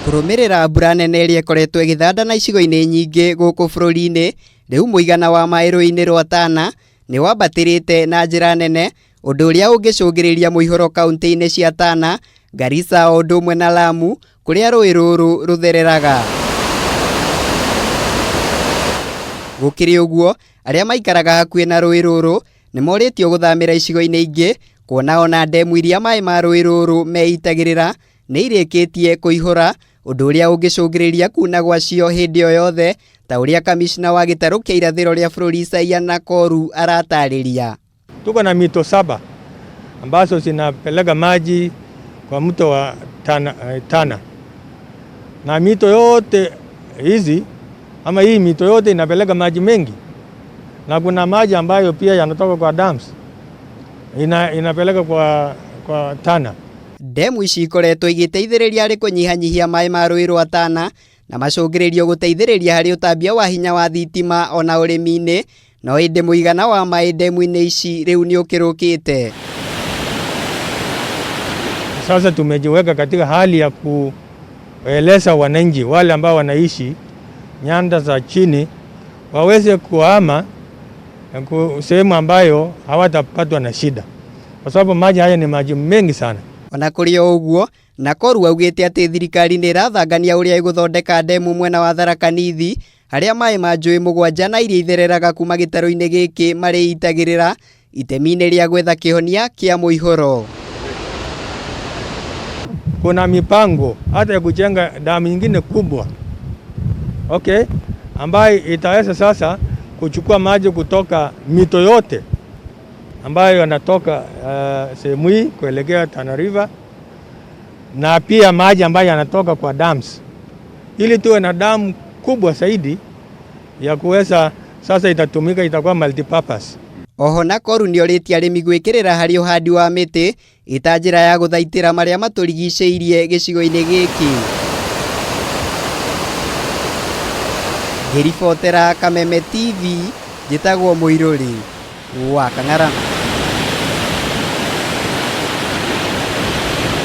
Kũrũmĩrĩra mbura nene ĩrĩa ĩkoretwo ĩgĩthanda na icigo-inĩ nyingĩ gũkũ bũrũri-inĩ, rĩu mũigana wa maĩ rũĩ-inĩ rwa Tana nĩ wambatĩrĩte na njĩra nene, ũndũ ũrĩa ũngĩcũngĩrĩria mũihũro kaunti-inĩ cia Tana, Garissa o ũndũ ũmwe na Lamu kũrĩa rũĩ rũrũ rũthereraga. Gũkĩrĩ ũguo, arĩa maikaraga hakuhĩ na rũĩ rũrũ nĩ morĩtio gũthamĩra icigo-inĩ ingĩ kuona ona ndemu iria maĩ ma rũĩ rũrũ meitagĩrĩra nĩ irĩkĩtie kũihũra, ũndũ ũrĩa ũngĩcũngĩrĩria kuna gwacio hĩndĩ o yothe ta ũrĩa kamishna wa gĩtarũ kĩa irathĩro rĩa bũrũri Isaiah Nakoru aratarĩria. Tuko na mito 7 ambazo zinapeleka maji kwa mto wa Tana, na mito yote hizi ama hii mito yote inapeleka maji mengi, na kuna maji ambayo pia yanatoka kwa dams inapeleka kwa Tana. Ndemu ici ikoretwo igĩteithĩrĩria harĩ kũnyihanyihia maĩ ma rũĩ rwa Tana na macũngĩrĩrio gũteithĩrĩria harĩ ũtambia wa hinya wa thitima ona ũrĩmi-inĩ, no ĩndĩ mũigana wa maĩ ndemu-inĩ ici rĩu nĩ ũkĩrũkĩte. Sasa tumejiweka katika hali ya kueleza wananchi wale ambao wanaishi nyanda za chini waweze kuhama sehemu ambayo hawatapatwa na shida, kwa sababu maji haya ni maji mengi sana. Ona kũrĩ o ũguo, Nakoru augĩte atĩ thirikari nĩ ĩrathangania ũrĩa ĩgũthondeka ndemu mwena wa Tharaka Nithi harĩa maĩ ma njũĩ 7 na iria ithereraga kuma gĩtarũ-inĩ gĩkĩ marĩitagĩrĩra itemi-inĩ rĩa gwetha kĩhonia kĩa mũihũro. Kuna mipango hata ya kujenga damu nyingine kubwa, okay, ambayo itaweza sasa kuchukua maji kutoka mito yote ambayo yanatoka sehemu hii kuelekea Tana River, na pia maji ambayo yanatoka kwa dams, ili tuwe na damu kubwa zaidi ya kuweza sasa itatumika, itakuwa multipurpose. Oho Nakoru nĩorĩtie arĩmi gwĩkĩrĩra harĩ ũhandi wa mĩtĩ ĩta njĩra ya gũthaitĩra marĩa matũrigicĩirie gĩcigo-inĩ gĩkĩ. Ngĩribotera Kameme TV, njĩtagwo Mũirũrĩ wa Kang'ara.